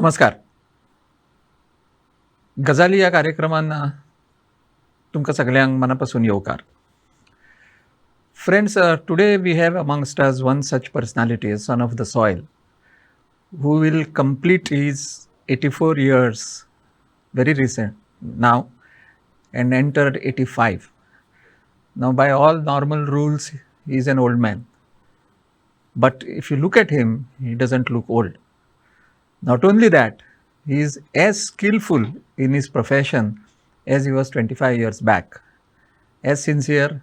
नमस्कार. गजाली ह्या कार्यक्रमान तुमकां सगल्यांक मना पासून येवकार. Friends, today we have amongst us one such personality, a son of the soil, who will complete his 84 years very recent now and entered 85. Now, by all normal rules, he is an old man. But if you look at him, he doesn't look old. Not only that, he is as skillful in his profession as he was 25 years back, as sincere,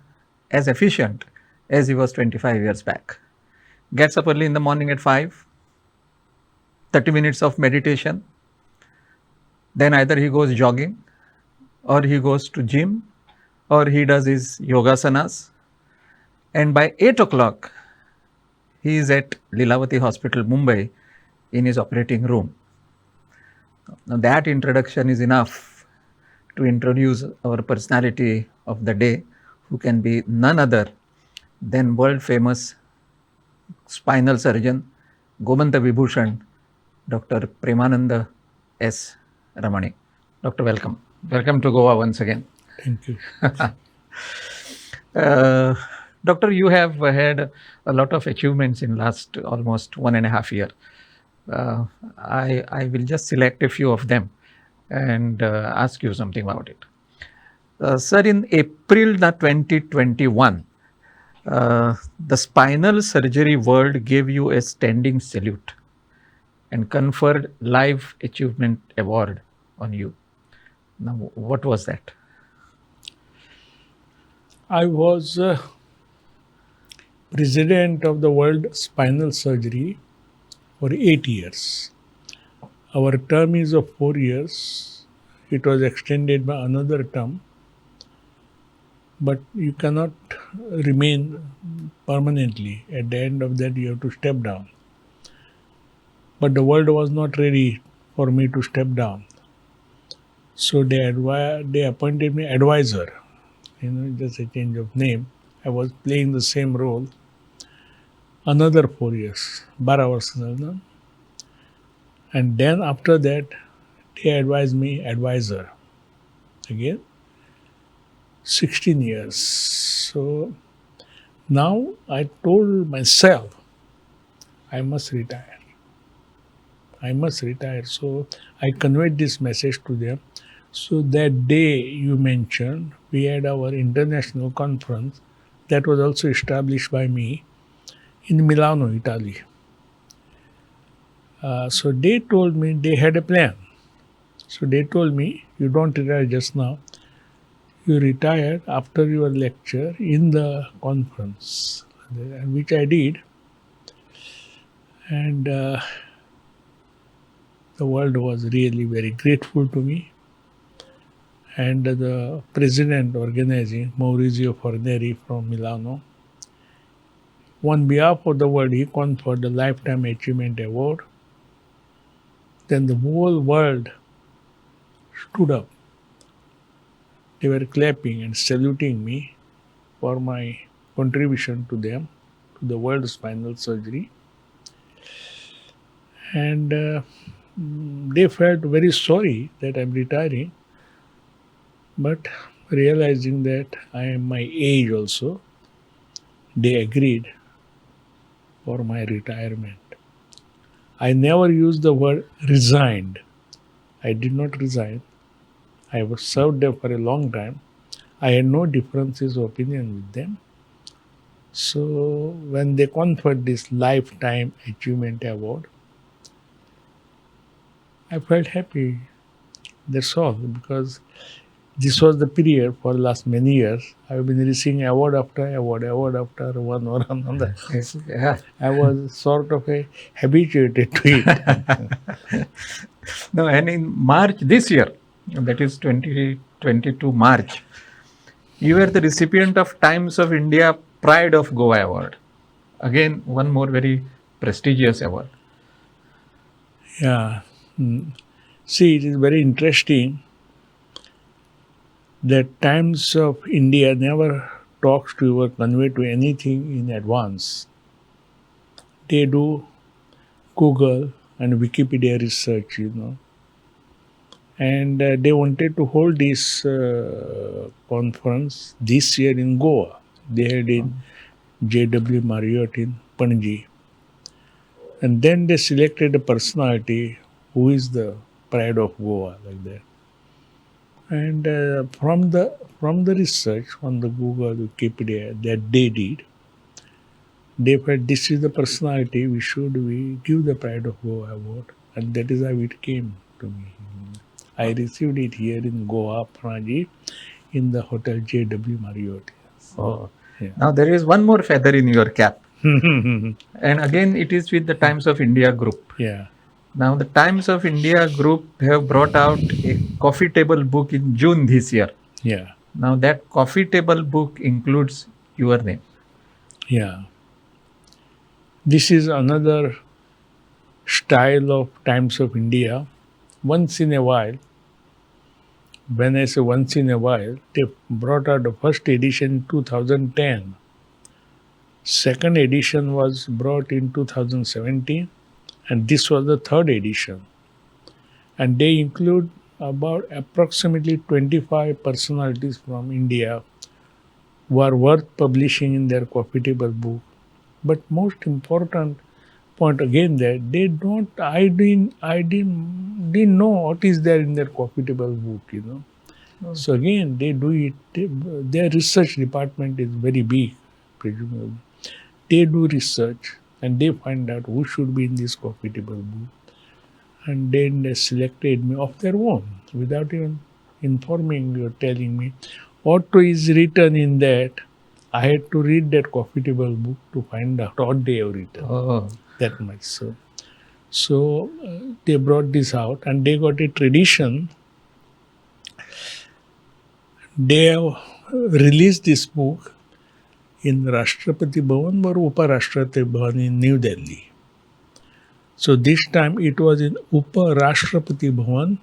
as efficient as he was 25 years back. Gets up early in the morning at 5, 30 minutes of meditation. Then either he goes jogging or he goes to gym or he does his yogasanas. And by 8 o'clock, he is at Lilavati Hospital, Mumbai, in his operating room. Now, that introduction is enough to introduce our personality of the day, who can be none other than world famous spinal surgeon, Gomant Vibhushan, Dr. Premanand S. Ramani. Doctor, welcome. Welcome to Goa once again. Thank you. Doctor, you have had a lot of achievements in last almost 1.5 year. I will just select a few of them and ask you something about it. Sir, in April 2021, the spinal surgery world gave you a standing salute and conferred Life Achievement Award on you. Now, what was that? I was president of the World Spinal Surgery for 8 years. Our term is of 4 years. It was extended by another term, but you cannot remain permanently. At the end of that, you have to step down. But the world was not ready for me to step down. So they appointed me advisor. Just a change of name. I was playing the same role another 4 years, 12 वर्सां जाली ना. And then after that, they advised me advisor. Again, 16 years. So now I told myself, I must retire. I must retire. So I conveyed this message to them. So that day you mentioned, we had our international conference that was also established by me in Milano, Italy. So they told me they had a plan. So they told me, you don't retire just now. You retire after your lecture in the conference, and which I did. And the world was really very grateful to me. And the president organizing, Maurizio Forneri from Milano, on behalf of the world, he conferred the Lifetime Achievement Award. Then the whole world stood up. They were clapping and saluting me for my contribution to them, to the world spinal surgery. And they felt very sorry that I'm retiring, but realizing that I am my age also, they agreed for my retirement. I never used the word resigned. I did not resign. I was served there for a long time. I had no differences of opinion with them. So when they conferred this Lifetime Achievement Award, I felt happy. That's all, because this was the period for the last many years. I've been receiving award after award, award after one or another. Yeah. I was sort of a habituated to it. No, and in March this year, that is 2022 March, you were the recipient of Times of India Pride of Goa Award. Again, one more very prestigious award. Yeah. See, it is very interesting that Times of India never talks to you or convey to anything in advance. They do Google and Wikipedia research, you know. And they wanted to hold this conference this year in Goa. They had in JW Marriott in Panaji. And then they selected a personality who is the pride of Goa, like that. And from the research on the Google, Wikipedia that they did, they felt this is the personality we give the Pride of Goa award. And that is how it came to me. I received it here in Goa, Panaji, in the Hotel JW Marriott. Oh. Yeah. Now there is one more feather in your cap. And again, it is with the Times of India group. Yeah. Now the Times of India group have brought out a coffee table book in June this year. Yeah. Now that coffee table book includes your name. Yeah. This is another style of Times of India. Once in a while, when I say once in a while, they brought out the first edition in 2010. Second edition was brought in 2017, and this was the third edition. And they include about approximately 25 personalities from India who are worth publishing in their coffee table book. But most important point again that they don't, I didn't know what is there in their coffee table book, you know. Oh. So again, they do it, their research department is very big, presumably. They do research and they find out who should be in this coffee table book. And then they selected me of their own, without even informing me or telling me what is written in that. I had to read that coffee table book to find out what they have written. Oh. That much. So they brought this out and they got a tradition. They have released this book in Rashtrapati Bhavan or Uparashtrapati Bhavan in New Delhi. So this time it was in Uparashtrapati Bhavan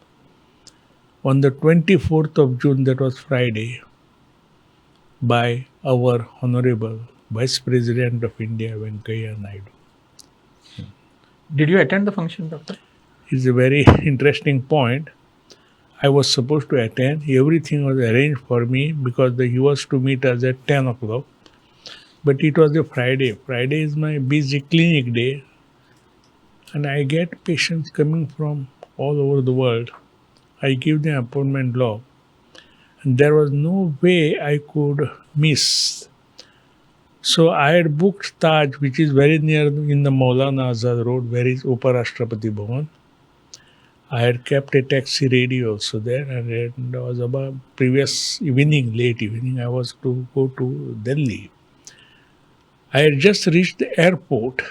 on the 24th of June, that was Friday, by our Honorable Vice President of India, Venkaiah Naidu. Did you attend the function, Doctor? It's a very interesting point. I was supposed to attend. Everything was arranged for me because he was to meet us at 10 o'clock. But it was a Friday. Friday is my busy clinic day. And I get patients coming from all over the world. I give them appointment log. And there was no way I could miss. So I had booked Taj, which is very near in the Maulana Azad Road, where is Uparashtrapati Bhavan. I had kept a taxi ready also there, and it was about previous evening, late evening, I was to go to Delhi. I had just reached the airport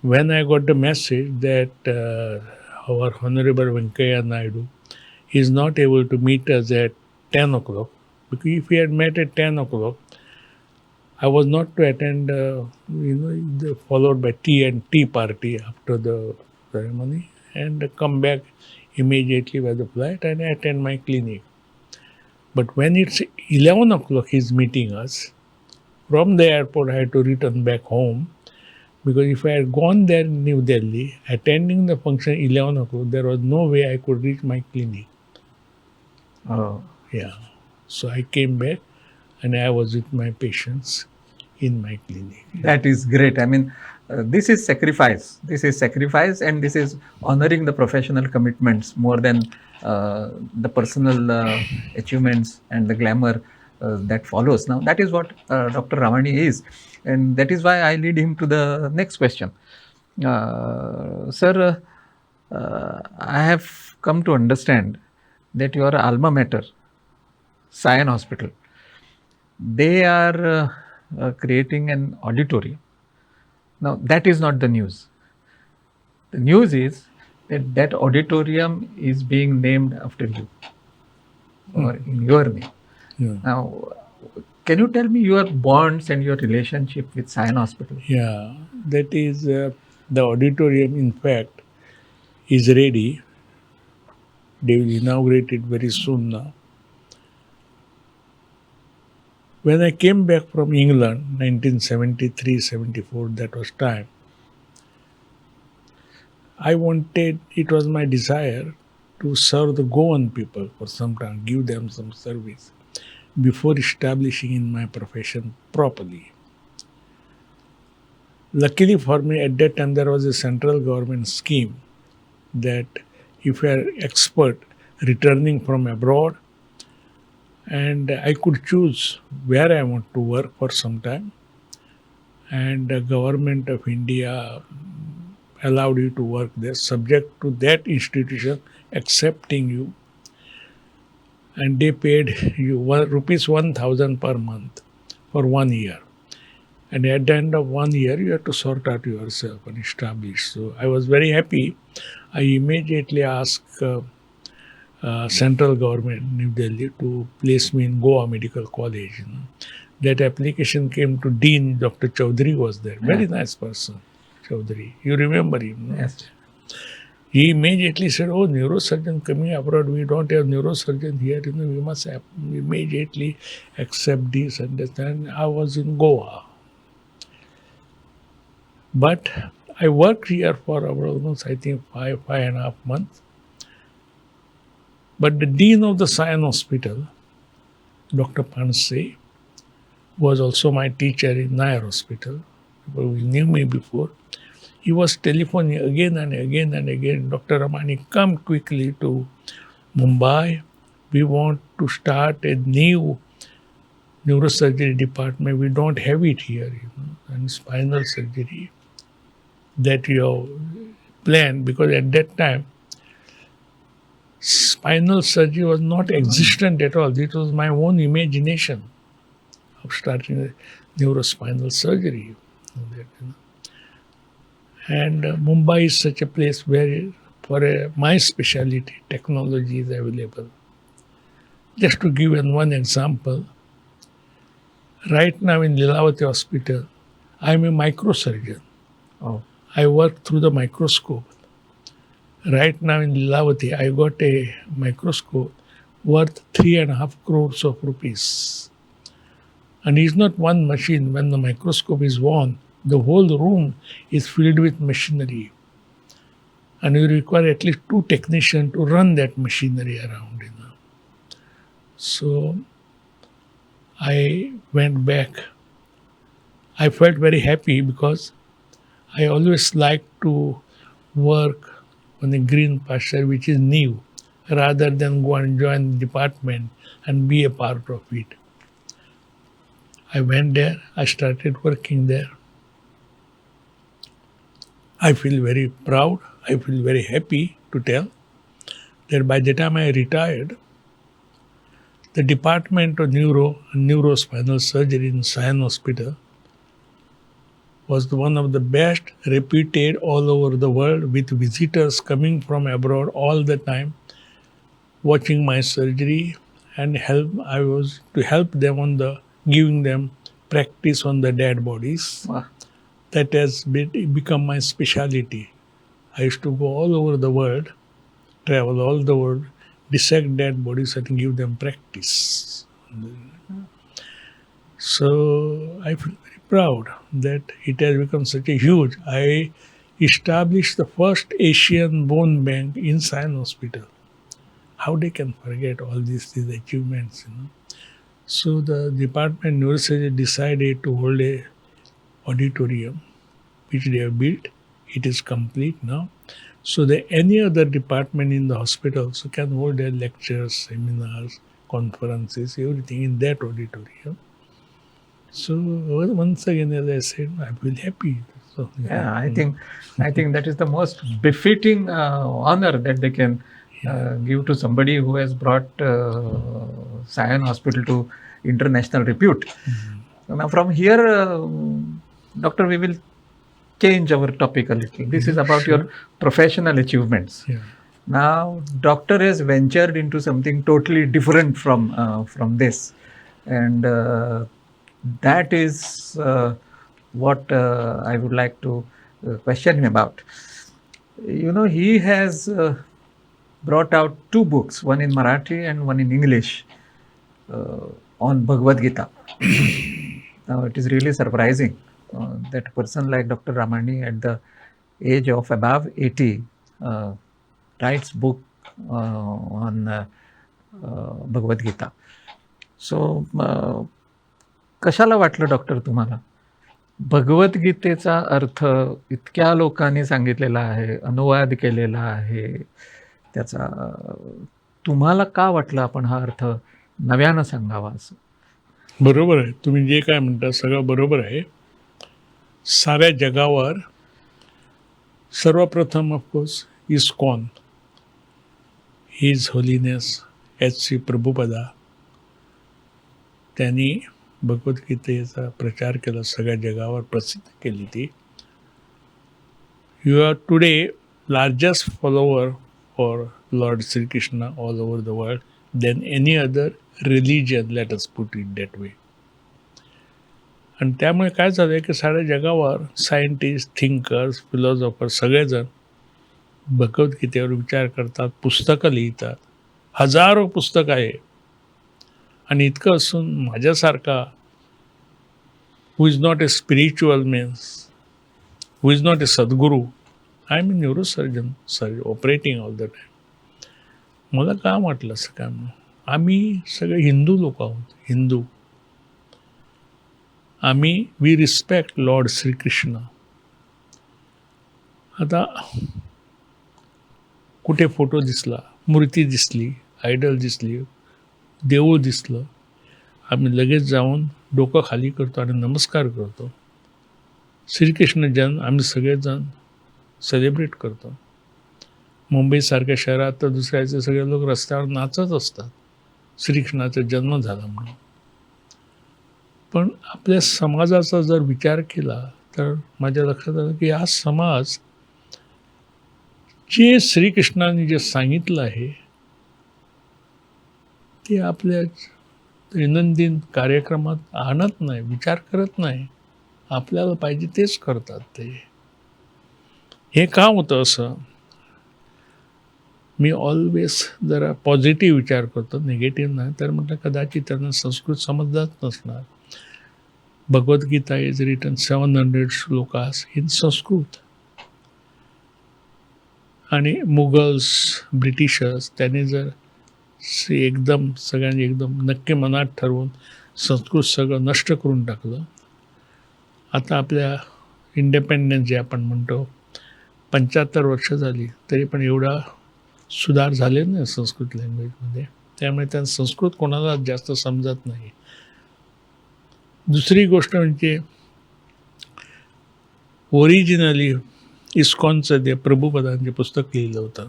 when I got the message that our Honorable Venkaiah Naidu is not able to meet us at 10 o'clock. Because if we had met at 10 o'clock, I was not to attend, followed by tea and tea party after the ceremony, and come back immediately by the flight and attend my clinic. But when it's 11 o'clock, he's meeting us. From the airport, I had to return back home, because if I had gone there in New Delhi, attending the function 11 o'clock, there was no way I could reach my clinic. Oh. Yeah. So I came back and I was with my patients in my clinic. That is great. I mean, this is sacrifice. This is sacrifice, and this is honoring the professional commitments more than the personal achievements and the glamour that follows. Now, that is what Dr. Ravani is. And that is why I lead him to the next question. Sir, I have come to understand that your alma mater, Sion Hospital, they are creating an auditorium. Now, that is not the news. The news is that that auditorium is being named after you, or in your name. Yeah. Now, can you tell me your bonds and your relationship with Sion Hospital? Yeah, that is the auditorium, in fact, is ready. They will inaugurate it very soon now. When I came back from England, 1973-74, that was time, I wanted, it was my desire to serve the Goan people for some time, give them some service before establishing in my profession properly. Luckily for me, at that time there was a central government scheme that if you are expert returning from abroad, and I could choose where I want to work for some time, and the government of India allowed you to work there, subject to that institution accepting you, and they paid you rupees 1,000 per month for 1 year. And at the end of 1 year, you have to sort out yourself and establish. So I was very happy. I immediately asked central government, New Delhi, to place me in Goa Medical College. You know. That application came to Dean, Dr. Chaudhary was there. Very nice person, Chaudhary. You remember him, no? Yes. He immediately said, oh, neurosurgeon coming abroad, we don't have neurosurgeon here, you know, we must immediately accept this and that. And I was in Goa. But I worked here for almost, I think, 5.5 months. But the dean of the Sion Hospital, Dr. Panse, was also my teacher in Nair Hospital. People who knew me before. He was telephoning again and again and again, Dr. Ramani, come quickly to Mumbai. We want to start a new neurosurgery department. We don't have it here, you know, and spinal surgery that you have planned, because at that time, spinal surgery was not existent at all. It was my own imagination of starting neurospinal surgery. And Mumbai is such a place where, for my specialty, technology is available. Just to give one example, right now in Lilavati Hospital, I am a microsurgeon. Oh. I work through the microscope. Right now in Lilavati, I got a microscope worth 3.5 crores of rupees. And it's not one machine. When the microscope is on, the whole room is filled with machinery. And you require at least 2 technicians to run that machinery around. You know. So I went back. I felt very happy because I always like to work on a green pasture which is new, rather than go and join the department and be a part of it. I went there, I started working there. I feel very proud, I feel very happy to tell that by the time I retired, the Department of Neuro and Neurospinal Surgery in Sion Hospital was one of the best reputed all over the world, with visitors coming from abroad all the time, watching my surgery and help. I was to help them on the giving them practice on the dead bodies. Wow. That has become my specialty. I used to go all over the world, travel all the world, dissect dead bodies and give them practice. So I feel very proud that it has become such a huge. I established the first Asian bone bank in Sion Hospital. How they can forget all these achievements, you know? So the department neurosurgery decided to hold a auditorium, which they have built. It is complete now. So that any other department in the hospital also can hold their lectures, seminars, conferences, everything in that auditorium. So once again, as I said, I feel happy. So, yeah, I think that is the most befitting honor that they can give to somebody who has brought Sion Hospital to international repute. Mm-hmm. Now from here, Doctor, we will change our topic a little. This is about your professional achievements. Yeah. Now, Doctor has ventured into something totally different from this, and that is what I would like to question him about. You know, he has brought out 2 books, one in Marathi and one in English, on Bhagavad Gita. Now, it is really surprising that a person like Dr. Ramani at the age of above 80 writes book on Bhagavad Gita. So कशाला वाटलं doctor तुम्हाला भगवद्गीतेचा अर्थ इतक्या लोकांनी सांगितलेला आहे, अनुवाद केलेला आहे त्याचा, तुम्हाला का वाटलं आपण हा अर्थ नव्यानं सांगावा असं? बरोबर आहे, तुम्ही जे काय म्हणता सगळं बरोबर आहे. साऱ्या जगावर सर्वप्रथम of course ISKCON, his holiness H C. Prabhupada, त्यांनी भगवद्गीतेचा प्रचार केला, सगळ्या जगावर प्रसिद्ध केली ती. You are today largest follower for Lord Shri Krishna all over the world than any other religion, let us put it that way. आणि त्यामुळे काय झालं आहे की साऱ्या जगावर सायंटिस्ट, थिंकर्स, फिलॉसॉफर सगळेजण भगवद्गीतेवर विचार करतात, पुस्तकं लिहितात, हजारो पुस्तकं आहे. आणि इतकं असून माझ्यासारखा who is not a spiritual means, who is not a Sadguru, I am a neurosurgeon, sir, operating all the time, मला का वाटलं असं काय म्हणून? आम्ही सगळे हिंदू लोक आहोत. हिंदू आम्ही, we respect Lord Shri Krishna. आता कुठे फोटो दिसला, मूर्ती दिसली, आयडल दिसली, देऊळ दिसलं, आम्ही लगेच जाऊन डोकं खाली करतो आणि नमस्कार करतो. श्रीकृष्ण जन्म आम्ही सगळेजण सेलिब्रेट करतो. मुंबईसारख्या शहरात तर दुसऱ्याचे सगळे लोक रस्त्यावर नाचत असतात श्रीकृष्णाचा जन्म झाला म्हणून. पण आपल्या समाजाचा जर विचार केला तर माझ्या लक्षात आलं की हा समाज जे श्रीकृष्णाने जे सांगितलं आहे ते आपल्या दैनंदिन कार्यक्रमात आणत नाही, विचार करत नाही. आपल्याला पाहिजे तेच करतात ते. हे का होतं असं? मी ऑलवेज जरा पॉझिटिव्ह विचार करतो, निगेटिव्ह नाही. तर म्हटलं कदाचित त्यांना संस्कृत समजलाच नसणार. Bhagavad Gita is written 700 shlokas in Sanskrit. आणि मुघल्स, ब्रिटिशर्स त्यांनी जर एकदम सगळ्यांनी एकदम नक्की मनात ठरवून संस्कृत सगळं नष्ट करून टाकलं. आता आपल्या इंडिपेंडन्स जे आपण म्हणतो, 75 वर्ष झाली, तरी पण एवढा सुधार झाले नाही संस्कृत लँग्वेजमध्ये. त्यामुळे त्यांना संस्कृत कोणाला जास्त समजत नाही. दुसरी गोष्ट म्हणजे ओरिजिनली इस्कॉनचं ते प्रभुपदांचे पुस्तक लिहिलं होतं,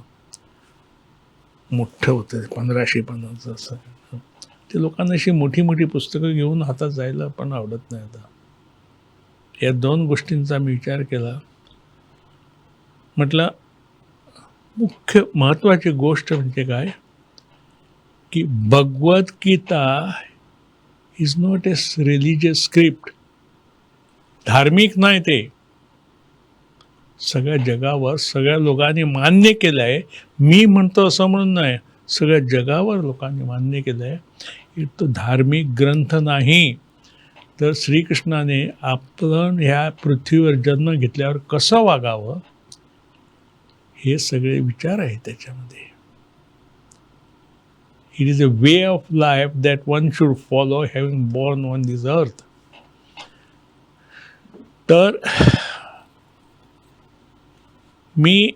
मोठं होतं, 1500 पानाचं असं ते. लोकांना अशी मोठी मोठी पुस्तकं घेऊन हातात जायला पण आवडत नाही आता. या दोन गोष्टींचा मी विचार केला. म्हटलं मुख्य महत्त्वाची गोष्ट म्हणजे काय की Bhagavad Gita is not a religious script. धार्मिक नाही ते. सगळ्या जगावर सगळ्या लोकांनी मान्य केलं आहे. मी म्हणतो असं म्हणून नाही, सगळ्या जगावर लोकांनी मान्य केलं आहे, तो धार्मिक ग्रंथ नाही. तर श्रीकृष्णाने आपण ह्या पृथ्वीवर जन्म घेतल्यावर कसं वागावं हे सगळे विचार आहेत त्याच्यामध्ये. It is a way of life that one should follow having born on this earth. तर मी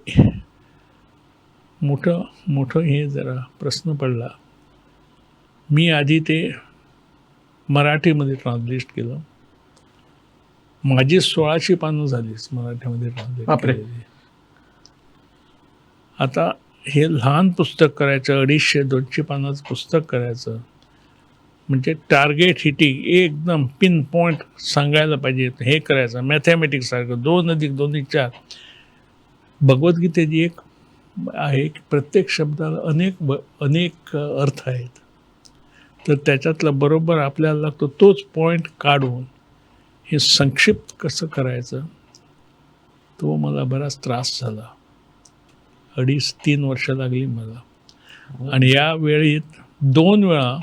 मोठं मोठं हे जरा प्रश्न पडला. मी आधी ते मराठीमध्ये ट्रान्सलेट केलं. माझी 1600 पानं झालीच मराठीमध्ये ट्रान्सलेट बापरे. केलेली. आता हे लहान पुस्तक करायचं, 250 200 पानाचं पुस्तक करायचं म्हणजे टार्गेट हिटिंग, एकदम पिन पॉईंट सांगायला पाहिजे. हे करायचं मॅथमॅटिक्स सारखं, 2 अधिक 2 4. भगवद्गीतेची एक आहे की प्रत्येक शब्दाला अनेक अर्थ आहेत. तर त्याच्यातला बरोबर आपल्याला लागतो तोच पॉईंट काढून हे संक्षिप्त कसं करायचं, तो मला बराच त्रास झाला. 2.5-3 वर्ष लागली मला. आणि या वेळीत दोन वेळा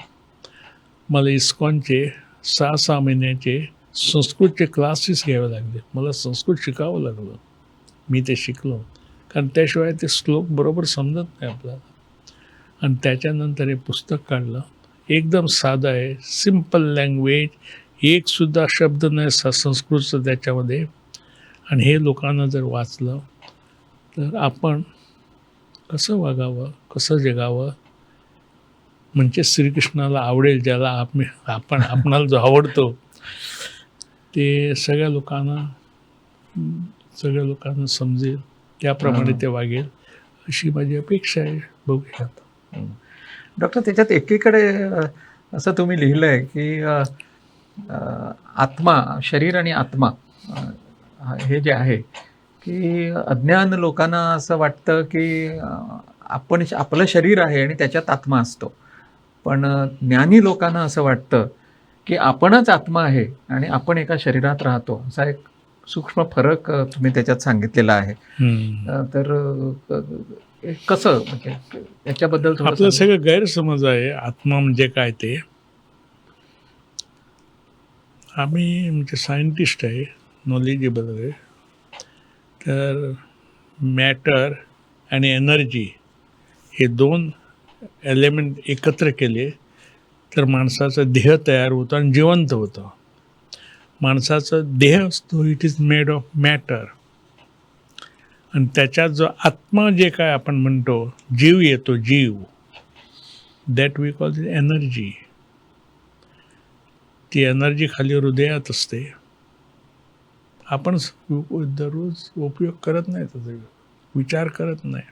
मला इस्कॉनचे 6-6 महिन्याचे संस्कृतचे क्लासेस घ्यावे लागले. मला संस्कृत शिकावं लागलं. मी ते शिकलो, कारण त्याशिवाय ते श्लोक बरोबर समजत नाही आपल्याला. आणि त्याच्यानंतर हे पुस्तक काढलं. एकदम साधं आहे, सिम्पल लँग्वेज, एकसुद्धा शब्द नाही संस्कृतचं त्याच्यामध्ये. आणि हे लोकांना जर वाचलं तर आपण कसं वागावं, कसं जगावं, म्हणजे श्रीकृष्णाला आवडेल, ज्याला आपण आपणाला जो आवडतो ते सगळ्या लोकांना समजेल, त्याप्रमाणे ते वागेल, अशी माझी अपेक्षा आहे. बघूया आता. डॉक्टर, त्याच्यात एकीकडे असं तुम्ही लिहिलंय की अ, अ, आत्मा, शरीर आणि आत्मा हे जे आहे की अज्ञान लोकांना असं वाटतं की आपण आपलं शरीर आहे आणि त्याच्यात आत्मा असतो. पण ज्ञानी लोकांना असं वाटतं की आपणच आत्मा आहे आणि आपण एका शरीरात राहतो. असा एक सूक्ष्म फरक तुम्ही त्याच्यात सांगितलेला आहे. तर कसं, म्हणजे याच्याबद्दल थोडं आपलं सांगा. सगळं गैरसमज आहे आत्मा म्हणजे काय ते. आम्ही म्हणजे सायंटिस्ट आहे, नॉलेजेबल आहे. तर मॅटर आणि एनर्जी हे दोन एलिमेंट एकत्र केले तर माणसाचा देह तयार होतो आणि जिवंत होतं. माणसाचा देह असतो, it is made of matter. आणि त्याच्यात जो आत्मा, जे काय आपण म्हणतो जीव येतो, जीव, that we call energy. ती एनर्जी खाली हृदयात असते. आपण दररोज उपयोग करत नाही त्याचा, विचार करत नाही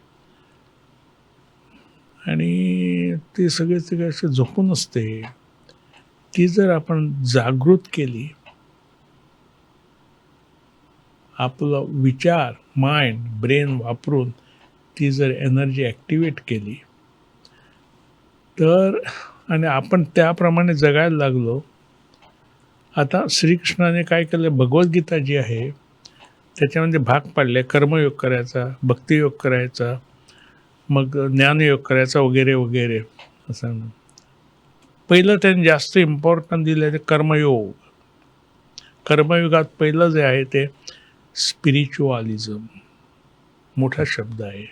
आणि ते सगळे सगळे असे झोपून असते. ती जर आपण जागृत केली, आपला विचार, माइंड, ब्रेन वापरून ती जर एनर्जी ॲक्टिवेट केली तर आणि आपण त्याप्रमाणे जगायला लागलो. आता श्रीकृष्णाने काय केलं? भगवद्गीता जी आहे त्याच्यामध्ये भाग पाडले. कर्मयोग करायचा, भक्तियोग करायचा, मग ज्ञानयोग करायचा वगैरे वगैरे असं. पहिलं त्यांनी जास्त इम्पॉर्टन्स दिलं ते कर्मयोग. कर्मयोगात पहिलं जे आहे ते स्पिरिच्युअलिझम. मोठा शब्द आहे,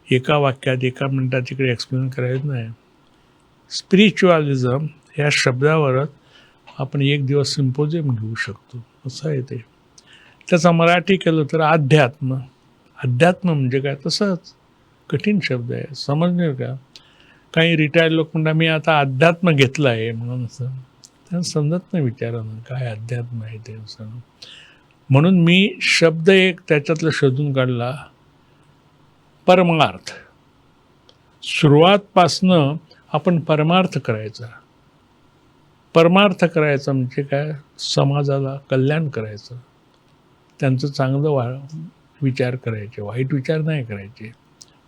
एका वाक्यात, एका मिनिटात तिकडे एक्सप्लेन करायचं नाही. स्पिरिच्युअलिझम ह्या शब्दावरच आपण एक दिवस सिम्पोजियम घेऊ शकतो, असं आहे ते. त्याचा मराठी केलं तर अध्यात्म. अध्यात्म म्हणजे काय? तसंच कठीण शब्द आहे, समजणार का? काही रिटायर्ड लोक म्हणतात, मी आता अध्यात्म घेतलं आहे म्हणून. असं त्यांना समजत नाही विचारानं काय अध्यात्म आहे ते असं. म्हणून मी शब्द एक त्याच्यातलं शोधून काढला, परमार्थ. सुरुवातपासनं आपण परमार्थ करायचा. परमार्थ करायचा म्हणजे काय? समाजाला कल्याण करायचं, त्यांचं चांगलं विचार करायचे, वाईट विचार नाही करायचे.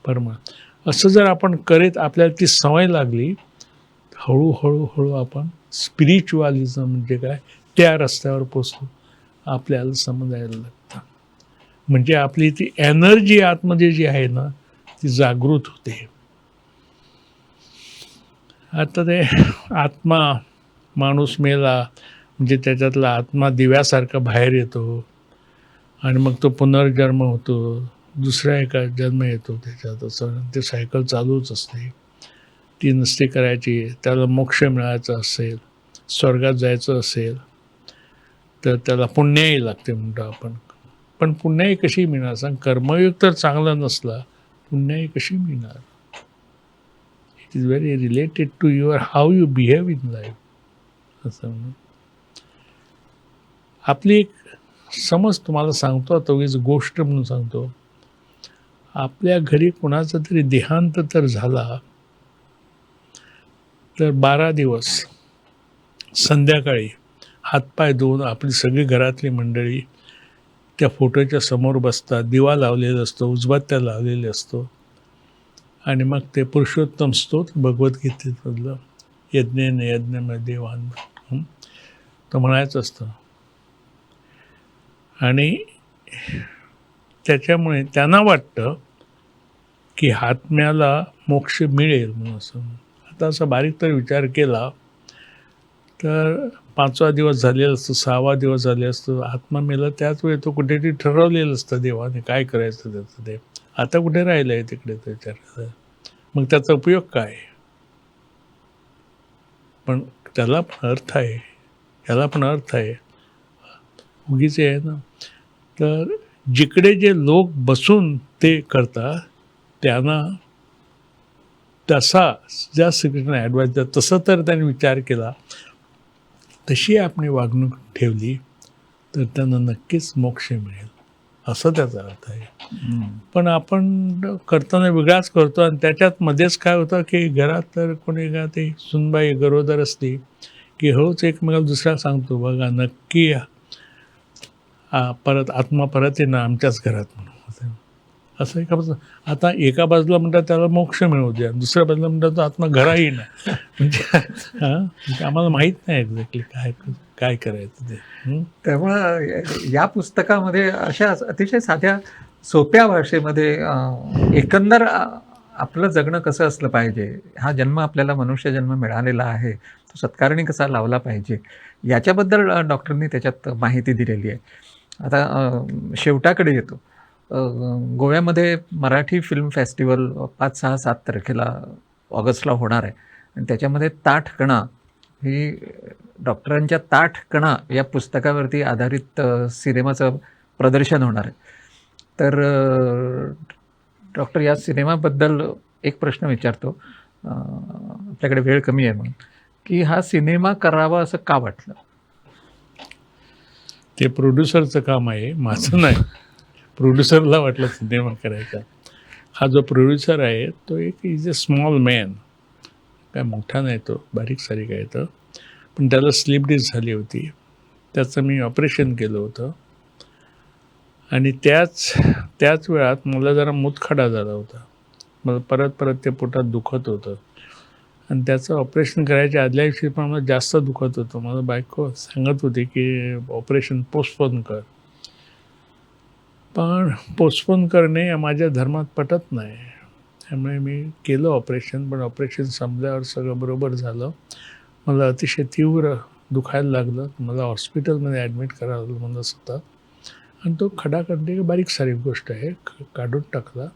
परमार्थ असं जर आपण करीत आपल्याला ती सवय लागली, हळूहळू हळू आपण स्पिरिच्युअलिझम म्हणजे काय त्या रस्त्यावर पोचतो, आपल्याला समजायला लागतं. म्हणजे आपली ती एनर्जी आतमध्ये जी आहे ना, ती जागृत होते. आता ते आत्मा, माणूस मेला म्हणजे त्याच्यातला आत्मा दिव्यासारखा बाहेर येतो आणि मग तो पुनर्जन्म होतो, दुसऱ्या एका जन्म येतो त्याच्यात. असं ते सायकल चालूच असते. ती नसती करायची. त्याला मोक्ष मिळायचा असेल, स्वर्गात जायचं असेल तर त्याला पुण्याई लागते म्हणतो आपण. पण पुण्याई कशी मिळणार सांग? कर्मयोग तर चांगला नसला, पुण्याई कशी मिळणार? It is very related to your how you behave in life. असं म्हणून आपली एक समज तुम्हाला सांगतो आता, उगीच गोष्ट म्हणून सांगतो. आपल्या घरी कोणाचा तरी देहांत तर झाला तर 12 दिवस संध्याकाळी हातपाय धुवून आपली सगळी घरातली मंडळी त्या फोटोच्या समोर बसतात. दिवा लावलेला असतो, उजबात्या लावलेले असतो आणि मग ते पुरुषोत्तम स्तोत्र भगवद्गीतेमधलं, यज्ञेन यज्ञमय देवान, तो म्हणायचं असतं. आणि त्याच्यामुळे त्यांना वाटतं की आत्म्याला मोक्ष मिळेल म्हणून. असं आता असा बारीक तर विचार केला तर पाचवा दिवस झालेला असतो, सहावा दिवस झालेला असतो, आत्मा मेला त्याच वेळी तो कुठेतरी ठरवलेलं असतं देवाने काय करायचं त्याचं ते. आता कुठे राहिलं आहे तिकडे तो विचार करायला. मग त्याचा उपयोग काय? पण त्याला पण अर्थ आहे, याला पण अर्थ आहे, उगीच आहे ना. तर जिकडे जे लोक बसून ते करतात त्यांना तसा ज्या श्रीकृष्ण ॲडवाईस द्या तसं तर त्यांनी विचार केला, तशी आपली वागणूक ठेवली तर त्यांना नक्कीच मोक्ष मिळेल, असं त्याचा अर्थ आहे. पण आपण करताना वेगळाच करतो आणि त्याच्यात मध्येच काय होतं की घरात तर कोणी का ते सुनबाई गरोदर असली की हळूच एकमेकाला दुसऱ्याला सांगतो, बघा नक्की परत आत्मा परत येणार आमच्याच घरात म्हणून. असं एका बाजूला, आता एका बाजूला म्हणतात त्याला मोक्ष मिळवू द्या, दुसऱ्या बाजूला म्हणतात तो आत्मा घराही येणार. म्हणजे हां, म्हणजे आम्हाला माहीत नाही एक्झॅक्टली काय काय करायचं ते. त्यामुळं या पुस्तकामध्ये अशा अतिशय साध्या सोप्या भाषेमध्ये एकंदर आपलं जगणं कसं असलं पाहिजे, हा जन्म आपल्याला मनुष्य जन्म मिळालेला आहे तो सत्कारणी कसा लावला पाहिजे याच्याबद्दल डॉक्टरांनी त्याच्यात माहिती दिलेली आहे. आता शेवटाकडे येतो. गोव्यामध्ये मराठी फिल्म फेस्टिवल 5, 6, 7 तारखेला ऑगस्टला होणार आहे आणि त्याच्यामध्ये ताठकणा ही डॉक्टरांच्या ताठकणा या पुस्तकावरती आधारित सिनेमाचं प्रदर्शन होणार आहे. तर डॉक्टर, या सिनेमाबद्दल एक प्रश्न विचारतो, आपल्याकडे वेळ कमी आहे म्हणून, की हा सिनेमा करावा असं का वाटलं? ते प्रोड्युसरचं काम आहे, माझं नाही. प्रोड्युसरला वाटलं सिनेमा करायचा. हा जो प्रोड्युसर आहे तो एक is a small man, काय मोठा नाही तो, बारीक सारीक आहे तो, पण त्याला स्लिप डिस्क झाली होती, त्याचं मी ऑपरेशन केलं होतं आणि त्याच त्याच वेळात मला जरा मुतखडा झाला होता, मला परत परत ते पोटात दुखत होतं आणि त्याचं ऑपरेशन करायच्या आदल्या दिवशी पण मला जास्त दुखत होतं. मला बायको सांगत होती की ऑपरेशन पोस्टपोन कर, पण पोस्टपोन करणे माझ्या धर्मात पटत नाही, त्यामुळे मी केलं ऑपरेशन. पण ऑपरेशन संपल्यावर सगळं बरोबर झालं, मला अतिशय तीव्र दुखायला लागलं, मला हॉस्पिटलमध्ये ॲडमिट करावं लागलं मला स्वतः. आणि तो खडा काढणे बारीक सारीक गोष्ट आहे, काढून टाकला.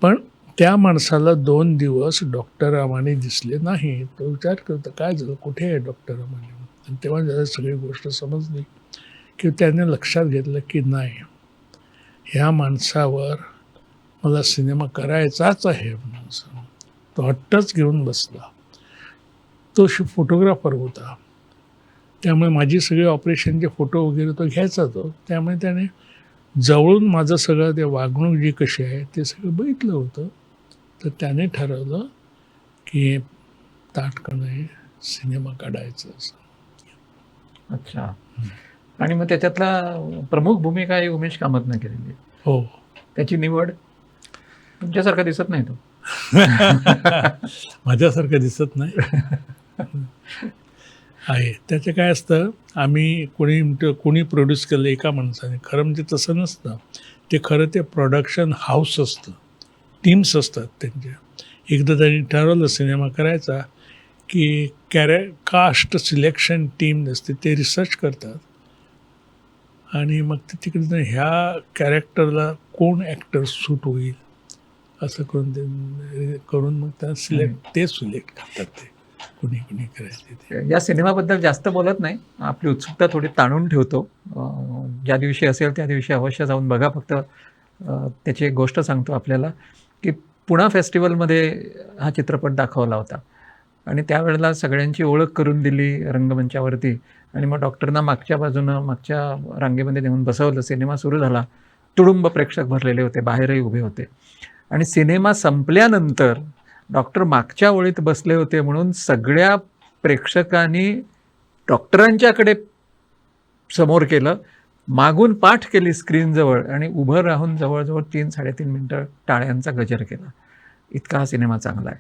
पण त्या माणसाला 2 दिवस डॉक्टर रामाने दिसले नाही. तो विचार करतो काय झालं, कुठे आहे डॉक्टर रामाने, आणि तेव्हा त्याला सगळी गोष्ट समजली की त्याने लक्षात घेतलं की नाही, ह्या माणसावर मला सिनेमा करायचाच आहे म्हणून तो हट्टच घेऊन बसला. तो फोटोग्राफर होता, त्यामुळे माझी सगळे ऑपरेशनचे फोटो वगैरे तो घ्यायचा तो, त्यामुळे त्याने जवळून माझं सगळं ते वागणूक जी कशी आहे ते सगळं बघितलं होतं. तर त्याने ठरवलं की ताटकणं हे सिनेमा काढायचं असं. अच्छा, आणि मग त्याच्यातला प्रमुख भूमिका ही उमेश कामतनं केलेली आहे. हो. त्याची निवड तुमच्यासारखा दिसत नाही तो. माझ्यासारखं दिसत नाही आहे. त्याचं काय असतं, आम्ही कोणी कोणी प्रोड्यूस केलं एका माणसाने, खरं म्हणजे तसं नसतं ते. खरं ते प्रोडक्शन हाऊस असतं, टीम्स असतात त्यांच्या. एकदा त्यांनी ठरवलं सिनेमा करायचा की कास्ट सिलेक्शन टीम असते, ते रिसर्च करतात आणि मग ते तिकडे ह्या कॅरेक्टरला कोण ॲक्टर सूट होईल असं करून ते करून मग त्या सिलेक्ट ते सिलेक्ट करतात ते कोणी कोणी करायचे ते. या सिनेमाबद्दल जास्त बोलत नाही, आपली उत्सुकता थोडी ताणून ठेवतो. ज्या दिवशी असेल त्या दिवशी अवश्य जाऊन बघा. फक्त त्याची एक गोष्ट सांगतो आपल्याला की पुणा फेस्टिवलमध्ये हा चित्रपट दाखवला होता आणि त्यावेळेला सगळ्यांची ओळख करून दिली रंगमंचावरती आणि मग डॉक्टरांना मागच्या बाजूनं मागच्या रांगेमध्ये नेऊन बसवलं. सिनेमा सुरू झाला, तुडुंब प्रेक्षक भरलेले होते, बाहेरही उभे होते आणि सिनेमा संपल्यानंतर डॉक्टर मागच्या ओळीत बसले होते म्हणून सगळ्या प्रेक्षकांनी डॉक्टरांच्याकडे समोर केलं, मागून पाठ केली स्क्रीनजवळ आणि उभं राहून जवळजवळ 3-3.5 मिनटं टाळ्यांचा गजर केला. इतका हा सिनेमा चांगला आहे.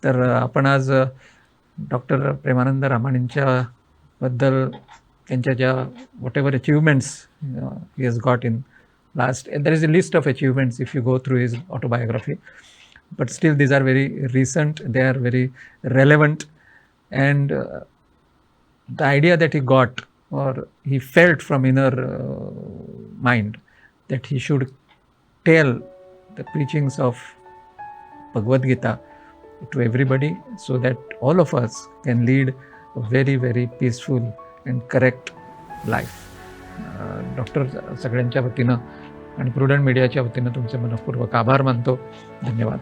तर आपण आज डॉक्टर प्रेमानंद रामाणींच्याबद्दल त्यांच्या ज्या whatever achievements he has got in last, there is a list of achievements if you go through his autobiography, but still these are very recent, they are very relevant and the idea that he got or he felt from inner mind that he should tell the preachings of Bhagwad Gita to everybody so that all of us can lead a very, very peaceful and correct life. Doctor, सगळ्यांच्या वतीनं आणि prudent मीडियाच्या वतीनं तुमचे मनःपूर्वक आभार मानतो. धन्यवाद.